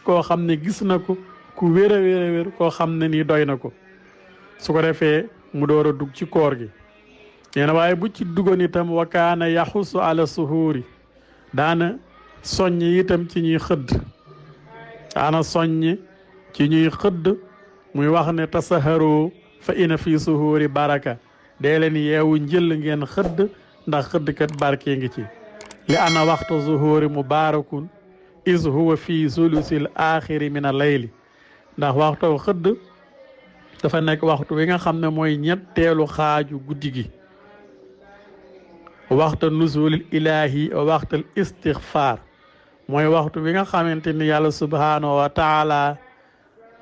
koo xam ne gis na ko ku wér a wér a wér koo xam ne nii doy na ko su ko defee mu door a dugg ci koor gi nee na waaye bu ci duggoon itam wa kaana yaxusu ala suhuuri daana soññ itam ci ñuy xëdd daana soññ ci ñuy xëdd muy wax ne tasaharoo fa ina fi suhuuri baraka dee leen yeewu njël ngeen xëdd ndax xëddkat barke ngi ci li ana waxtu zuhuuri mubaarakun is huwa fi sulusil axiri min a layli ndax waxtu xëdd dafa nekk waxtu wi nga xam ne mooy ñetteelu xaaju guddi gi waxtu nuzulil ilahi waxtul istixfaar mooy waxtu wi nga xamante ni yàlla subhaanahu wa taala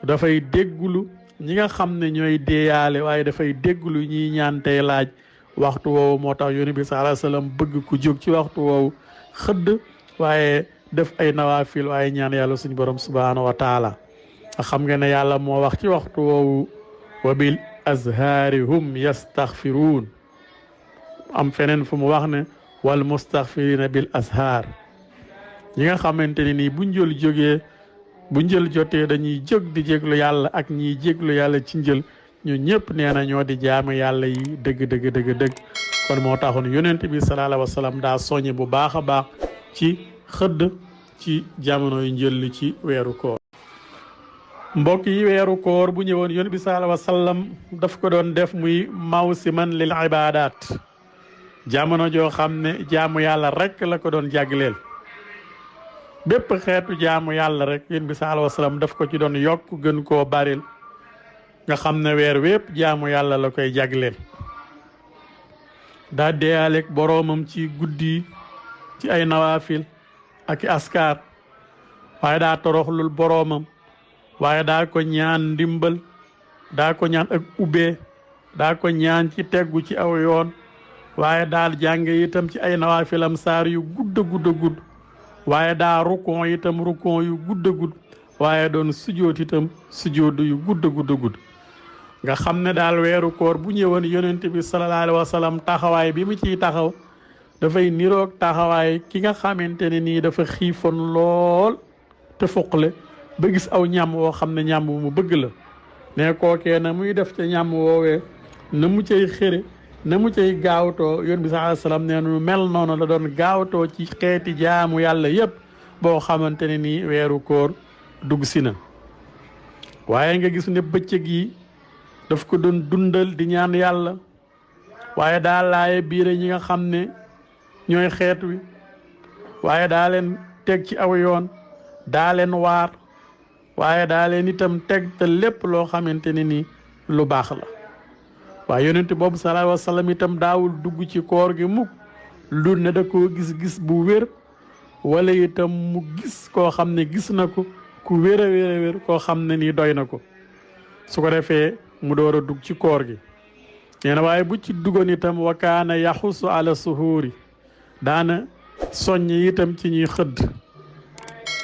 dafay déggulu ñi nga xam ne ñooy deeyaale waaye dafay déggulu ñiy ñaan tey laaj waxtu woowu moo tax yonent bi sallallahu alayhi wasallam bëgg ku jóg ci waxtu woowu xëdd waaye def ay nawaafil waaye ñaan yàlla suñu borom subhaanahu wa taala xam nga ne yàlla moo wax ci waxtu woowu wa bil azhaari hum yastaxfiruun am feneen fu mu wax ne wal mustaxfirina bil azhaar ñi nga xamante ne nii bu njël jógee bu njël jotee dañuy jóg di jéglu yàlla ak ñiy jéglu yàlla ci njël ñu ñëpp nee na ñoo di jaamu yàlla yi dëgg kon moo taxoon yonent bi sallallahu alayhi wa sallam daa soññe bu baax a baax ci xëdd ci jamono yu njël ci weeru koor mbokk yi weeru koor bu ñëwoon yonent bi sallallahu alayhi wa sallam daf ko doon def muy mawsiman lil ibadat jamono joo xam ne jaamu yàlla rek la ko doon jagleel bépp xeetu jaamu yàlla rek yonent bi sallallahu alayhi wa sallam daf ko ci doon yokk gën koo baril nga xam ne weer wépp jaamu yàlla la koy jagleel daa deealeeg boroomam ci guddi ci ay nawaafil ak askar waaye daa toroxlul boroomam waaye daa ko ñaan ndimbal daa ko ñaan ak ubbee daa ko ñaan ci teggu ci aw yoon waaye daal jànge itam ci ay nawaafilam saar yu gudd waaye daa rukon itam rukon yu gudd waaye doon sujoot itam sujoot yu gudd nga xam ne daal weeru koor bu ñëwoon yonent bi sallallahu alayhi wa sallam taxawaay bi mu ciy taxaw dafay niroog taxawaay ki nga xamante ne nii dafa xiifoon lool te fuqle ba gis aw ñam woo xam ne ñam mu bëgg la ne kookee na muy def ca ñam woowee na mu cay xëre na mu cay gaawtoo yonent bi sallallahu alayhi wa sallam nee nu mel noonu la doon gaawtoo ci xeeti jaamu yàlla yépp boo xamante ne nii weeru koor dugg si na waaye nga gis ne bëccëg yi daf ko doon dundal di ñaan yàlla waaye daa laaye biire ñi nga xam ne ñooy xeet wi waaye daa leen teg ci aw yoon daa leen waar waaye daa leen itam teg te lépp loo xamante ne ni lu baax la waaye yonent boobu sallallahu alayhi wa sallam itam daawul dugg ci koor gi mukk lu ne da koo gis bu wér wala itam mu gis koo xam ne gis na ko ku wér a wér koo xam ne nii doy na ko su ko defee mu door a dugg ci koor gi nee na waaye bu ci duggoon itam wa kaana yaxusu ala suhuuri daana soññ itam ci ñuy xëdd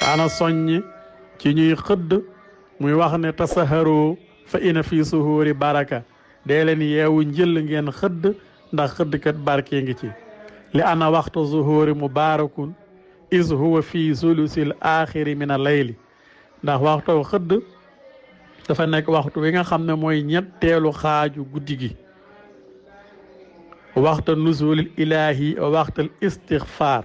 daana soññ ci ñuy xëdd muy wax ne tasaharoo fa ina fi suhuuri baraka dee leen yeewu njël ngeen xëdd ndax xëddkat barke ngi ci li ana waxtu zuhuuri mubaarakun is huwa fi sulusil axiri min a layli ndax waxtu xëdd dafa nekk waxtu wi nga xam ne mooy ñetteelu xaaju guddi gi waxtu nuzulil ilahi waxtul istixfaar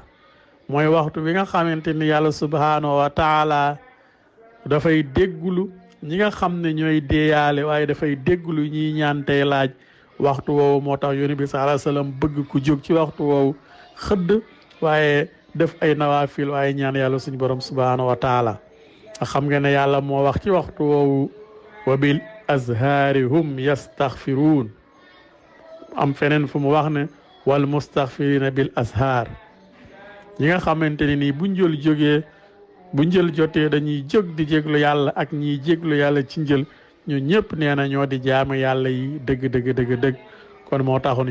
mooy waxtu wi nga xamante ni yàlla subhaanahu wa taala dafay déggulu ñi nga xam ne ñooy deeyaale waaye dafay déggulu ñiy ñaan tey laaj waxtu woowu moo tax yonent bi sallallahu alayhi wasallam bëgg ku jóg ci waxtu woowu xëdd waaye def ay nawaafil waaye ñaan yàlla suñu borom subhaanahu wa taala xam nga ne yàlla moo wax ci waxtu woowu wa bil azhaari hum yastaxfiruun am feneen fu mu wax ne wal mustaxfirina bil azhaar ñi nga xamante ne nii bu njël jógee bu njël jotee dañuy jóg di jéglu yàlla ak ñiy jéglu yàlla ci njël ñu ñëpp nee na ñoo di jaamu yàlla yi dëgg kon moo taxoon